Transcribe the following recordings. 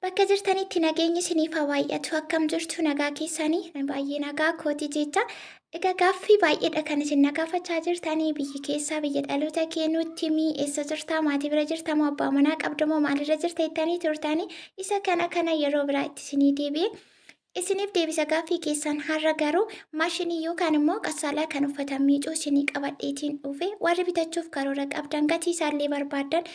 Bakka jirtanitti nageenyi isiniif haa baay'atu. Akkam jirtu nagaa keessanii? Baay'ee nagaa kooti jecha. Egaa gaaffii baay'eedha kan isin na gaafachaa jirtanii biyyi keessaa biyya dhaloota kee nutti himi eessa jirtaa maatii bira jirta moo abbaa manaa qabda moo maalirra jirta jettanii turtanii isa kana kana yeroo biraa itti isinii deebi'e. Isiniif deebisa gaaffii keessan har'a garuu maashinii yookaan immoo qassaalaa kan uffata miicuu isinii qabadheetiin dhufe warri bitachuuf karoora qabdan gatii isaallee barbaaddan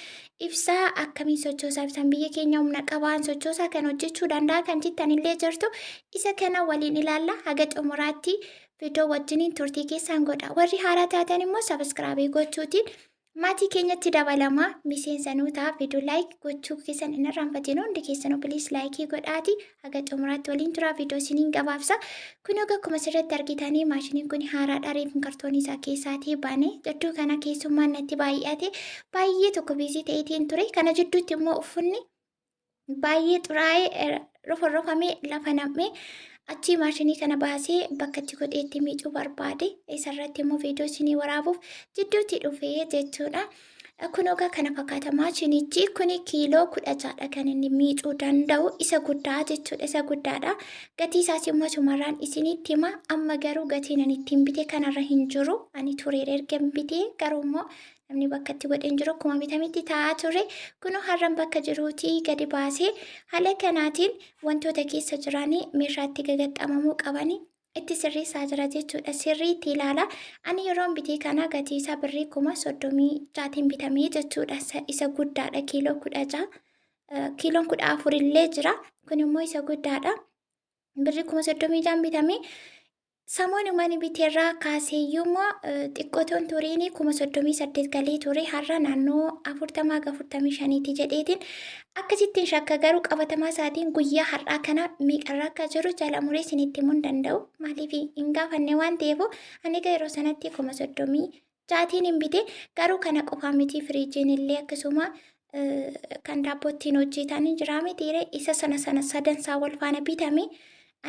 ibsaa akkamiin sochoosaa ibsan biyya keenya humna qabaan sochoosaa kan hojjechuu danda'a kan jettan illee jirtu isa kana waliin ilaalla haga xumuraatti viidiyoo wajjiniin turtii keessan godha warri haaraa taatan immoo sabiskiraabii gochuutiin Maatii keenyatti dabalamaa miseensa nuu ta'a viidiyoo laayik gochuu keessan hin irraanfatin hundi keessanuu piliis laayikii godhaati haga xumuraatti waliin turaa viidiyoo isiniin gabaabsa. Kun egaa akkuma asirratti argitanii maashiniin kun haaraadha reefin kartoonii isaa keessaatii baane jidduu kana keessummaan natti baay'ate baay'ee tokko biizii ta'eetiin ture kana jidduutti immoo uffanni baay'ee xuraa'ee roforrofamee lafa nam'ee achii maashinii kana baasee bakka itti godhee itti miicuu barbaade isarratti immoo viidiyoo isinii waraabuuf jidduutti dhufee jechuudha. Kun egaa kana fakkaata maashinichi kuni kiiloo 16dha kan inni miicuu danda'u isa guddaa jechuudha isa guddaadha. Gatii isaas immoo sumarraan isinitti hima amma garuu gatiin ani ittiin bite kanarra hin jiru ani tureera erga bitee garuu immoo Namni bakka itti godhe hin jiru akkuma bitametti taa'aa ture. Kunoo har'an bakka jiruutii gadi baasee haala kanaatiin wantoota keessa jiranii meeshaatti gagaxxamamuu qabanii itti sirreessaa jira jechuudha. Sirriitti ilaala. Ani yeroon bitee kana gatii isaa birrii 36,000tiin bitamee jechuudha. Isa guddaadha kiiloo 16. Kiiloon 14 illee jira. Kun immoo isa guddaadha. Birrii 36,000n bitamee Samoonuma ani biteerraa kaaseeyyuu immoo xiqqoo toon turiini 38,000 galee ture har'a naannoo 40 haga 45ti jedheetiin akkasittiin shakka garuu qabatamaa isaatiin guyyaa har'aa kana meeqarra akka jiru jala muree isinitti himuu hin danda'u maaliif hin gaafanne waan ta'eef ani egaa yeroo sanatti 36,000n hin bite garuu kana qofaa miti firiijiin illee akkasuma kan daabboo ittiin hojjetan jira mitiire isa sana sana sadansaa wal faana bitame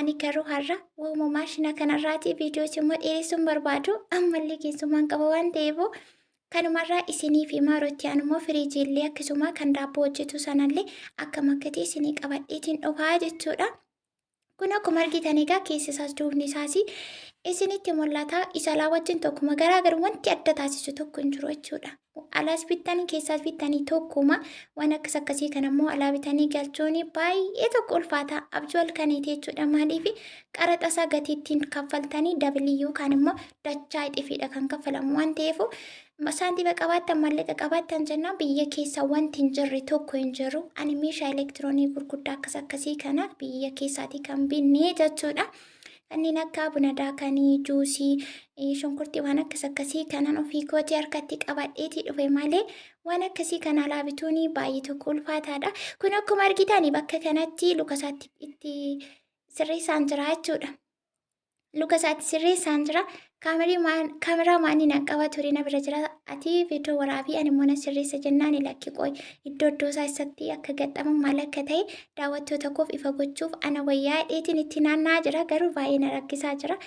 ani garuu har'a waanuma maashina kanarraati viidiyoo immoo dheeressuun barbaadu ammallee keessummaan qaba waan ta'eef kanumarraa isiniif himaa yeroo aanu immoo firiijii illee akkasuma kan daabboo hojjetu sanallee akkam akka ta'e isinii qabadheetiin dhufaa jechuudha. Kun akkuma argitan egaa keessi isaas duubni isaas isinitti mul'ata. Isa alaa wajjin tokkuma garaagaruu wanti adda taasisu tokko hin jiru jechuudha. Alaas bittanii keessaas bittanii tokkuma waan akkas akkasii kana immoo alaa bitanii galchuun baay'ee tokko ulfaata abjuu halkaniiti jechuudha. Maaliif qaraxa isaa gatii ittiin kaffaltanii dabilii yookaan immoo dachaa ixifiidha kan kaffalamu waan ta'eef Saantima qabaattan maallaqa qabaattan jennaan biyya keessa wanti hin jirre tokko hin jiru. Ani meeshaa elektiroonii gurguddaa akkas akkasii kana biyya keessaatii kan binne jechuudha. Kanneen akka buna daakanii, juusii, shunkurtii waan akkas akkasii kanan ofii kootii harkatti qabadheetii dhufe malee waan akkasii kana alaa bituun baay'ee tokko ulfaataadha. Kun akkuma argitan bakka kanatti luka isaatti itti sirreessaan jira jechuudha. Luka isaatti sirreessaan jira. Kaameraa maanii nan qaba ture na bira jira. Ati viidiyoo waraabii ani immoo na sirreessa jennaan lakki qoy iddoo iddoo isaa isatti akka gaxxamu maal akka ta'e daawwattoota koof ifa gochuuf ana wayyaa dheetiin itti naanna'aa jira garuu baay'ee na rakkisaa jira.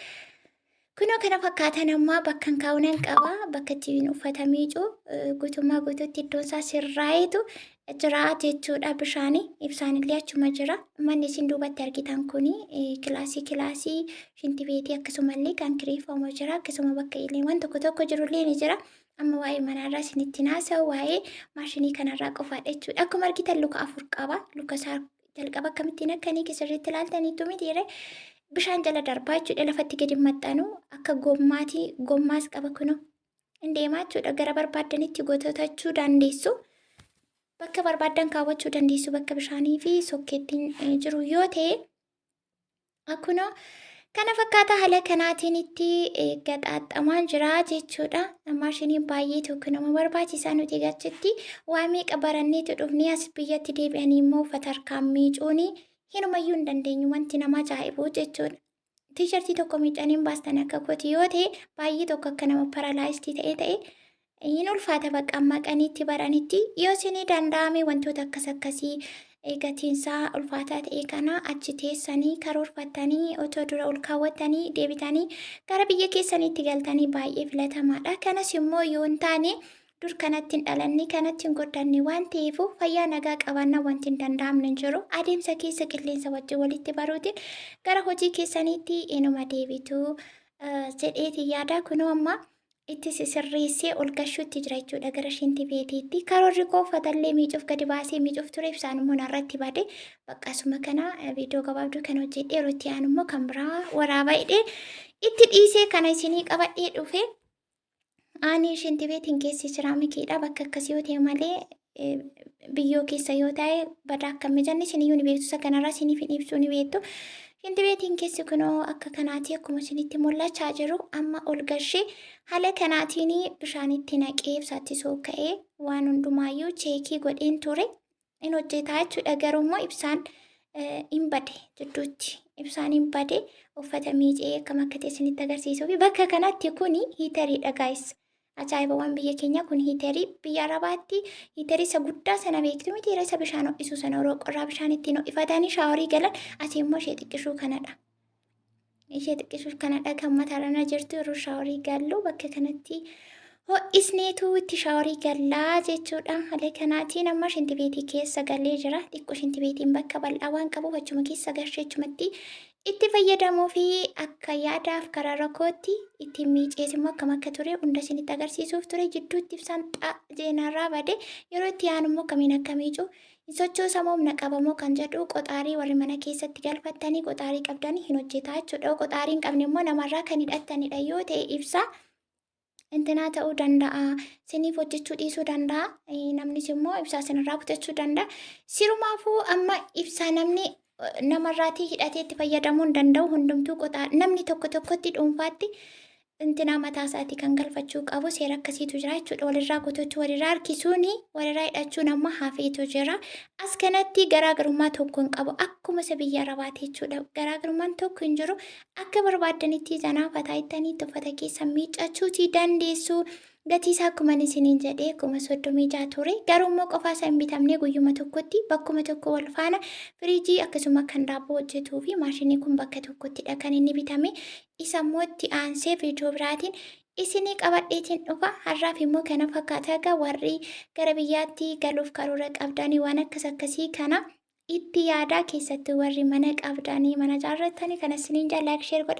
Kunoo kana fakkaatan ammaa bakkan kaa'u nan qaba bakka ittiin uffata miicu guutummaa guutuutti iddoon isaa sirraa'eetu jira jechuudha. Bishaani ibsaanillee achuma jira. Manni isin duubatti argitan kuni kilaasii kilaasii shintibeetii akkasumallee kan kireeffamu jira. Akkasuma bakka ileewwan tokko tokko jirullee ni jira. Amma waa'ee manaarraa isinitti haasa'u waa'ee maashinii kanarraa qofaadha jechuudha. Akkuma argitan luka afur qaba. Luka isaa jalqaba akkamittiin akka inni sirriitti ilaaltaniitu mitiire bishaan jala darbaa jechuudha. Lafatti gadi maxxanu akka gommaatii gommaas qaba kunoo. Hin deemaa jechuudha. Gara barbaaddanitti gototachuu dandeessu. Bakka barbaaddan kaawwachuu dandeessu. Bakka bishaanii fi sokkeettiin jiru yoo ta'e akkunoo kana fakkaata haala kanaatiin itti gaxaaxamaa jira jechuudha. Maashiniin baay'ee tokko nama barbaachisaa nuti gachitti waa meeqa baranneetu dhufnee as biyyatti deebi'anii immoo uffata harkaan miicuun hinumayyuu hin dandeenyu wanti nama ajaa'ibu jechuudha. Tiishartii tokko miicanii hin baastan akka kooti yoo ta'e baay'ee tokko akka nama paralaayistii ta'e ta'e hin ulfaata bakka maqaniitti baranitti yoo isinii danda'ame wantoota akkas akkasii gatiinsaa ulfaataa ta'e kana achi teessanii karoorfattanii otoo dura ol kaawwattanii deebitanii gara biyya keessaniitti galtanii baay'ee filatamaadha. Kanas immoo yoo hin taane Dur kanatti hin dhalanne, kanatti hin guddanne waan ta'eefu fayyaa nagaa qabaannaa wanti hin danda'amne hin jiru. Adeemsa keessa qilleensa wajjin walitti baruutiin gara hojii keessaniitti inuma deebitu jedheeti yaada. Kunoo amma itti sisirreessee ol gashuutti jira jechuudha gara shinti beetiitti. Karoorri koo uffatallee miicuuf gadi baasee miicuuf ture, ibsaan immoo narratti bade. Bakka asuma kana viidiyoo gabaabduu kan hojjedhee yeroo itti aanu immoo kan biraa waraabaa hidhee itti dhiisee kana isinii qabadhee dhufe. Ani shinti beetiin keessi siraamikiidha, bakka akkasii yoo ta'e malee biyyoo keessa yoo ta'e badaa akka hin mijanne isiniyyuu ni beektu. Isa kanarraa isiniif hin ibsuu, ni beektu. Shinti beetiin keessi kunoo akka kanaati, akkuma isinitti mul'achaa jiru amma ol gashee haala kanaatiin bishaanitti naqee ibsaatti sookka'ee waan hundumaayyuu cheekii godheen ture. In hojjetaa jechuudha, garuu immoo ibsaan hin bade jidduutti. Ibsaan hin bade, uffata miicee akkam akka ta'e isinitti agarsiisuu fi bakka kanatti kuni hiitariidha, guys. Ajaa'iba waan biyya keenyaa kun hiiterii biyya Arabaatti hiiterii isa guddaa sana beektu miti, isa bishaan ho'isu sana, yeroo qorraa bishaan ittiin ho'ifatanii shaaworii galan. Asii immoo ishee xiqqishuu kanadha. Ishee xiqqishuu kanadha kan mataarra jirtu, yeroo shaaworii gallu bakka kanatti ho'isneetu itti shaaworii gallaa jechuudha. Haala kanaatiin amma shinti beetii keessa galee jira. Xiqqoo shinti beetiin bakka bal'aa waan qabuuf achuma keessa gashee achumatti itti fayyadamuu fi akka yaadaaf karaa rakkootti ittiin miicees immoo akkam akka ture hunda isinitti agarsiisuuf ture. Jidduutti ibsaan jeenarraa bade, yeroo itti aanu immoo akkamiin akka miicu, hin sochoosamoo, humna qabamoo kan jedhu, qoxaarii warri mana keessatti galfattanii qoxaarii qabdanii hin hojjetaa jechuudha. Qoxaarii hin qabne immoo namarraa kan hidhattanidha yoo ta'e ibsaa intinaa ta'uu danda'a. Siniif hojjechuu dhiisuu danda'a. Namnis immoo ibsaa sinirraa kutachuu danda'a. Sirumaafuu amma ibsaa namni namarraatii hidhatee itti fayyadamuu hin danda'u. Hundumtuu qoxaa namni tokko tokkotti dhuunfaatti intinaa mataa isaatii kan galfachuu qabu, seera akkasiitu jira jechuudha. Walirraa kutachuu, walirraa harkisuuni, walirraa hidhachuun amma hafeetu jira. As kanatti garaagarummaa tokko hin qabu. Akkuma isa biyya Arabaati jechuudha. Garaagarummaan tokko hin jiru. Akka barbaaddanitti zanaa fataa ittanii uffata keessan miiccachuutii dandeessu. Gatii isaa akkuma isiniin jedhee 36,000 ture. Garuu immoo qofaa isaa hin bitamne, guyyuma tokkotti bakkuma tokko wal faana firiijii akkasuma kan daabboo hojjetuu fi maashinii kun bakka tokkottidha kan inni bitame. Isa immoo itti aansee viidiyoo biraatiin isinii qabadheetiin dhufa. Har'aaf immoo kana fakkaata. Egaa warri gara biyyaatti galuuf karoora qabdanii waan akkas akkasii kana itti yaadaa, keessattuu warri mana qabdanii mana ijaarrattanii kana isiniin jaa, like, share godha.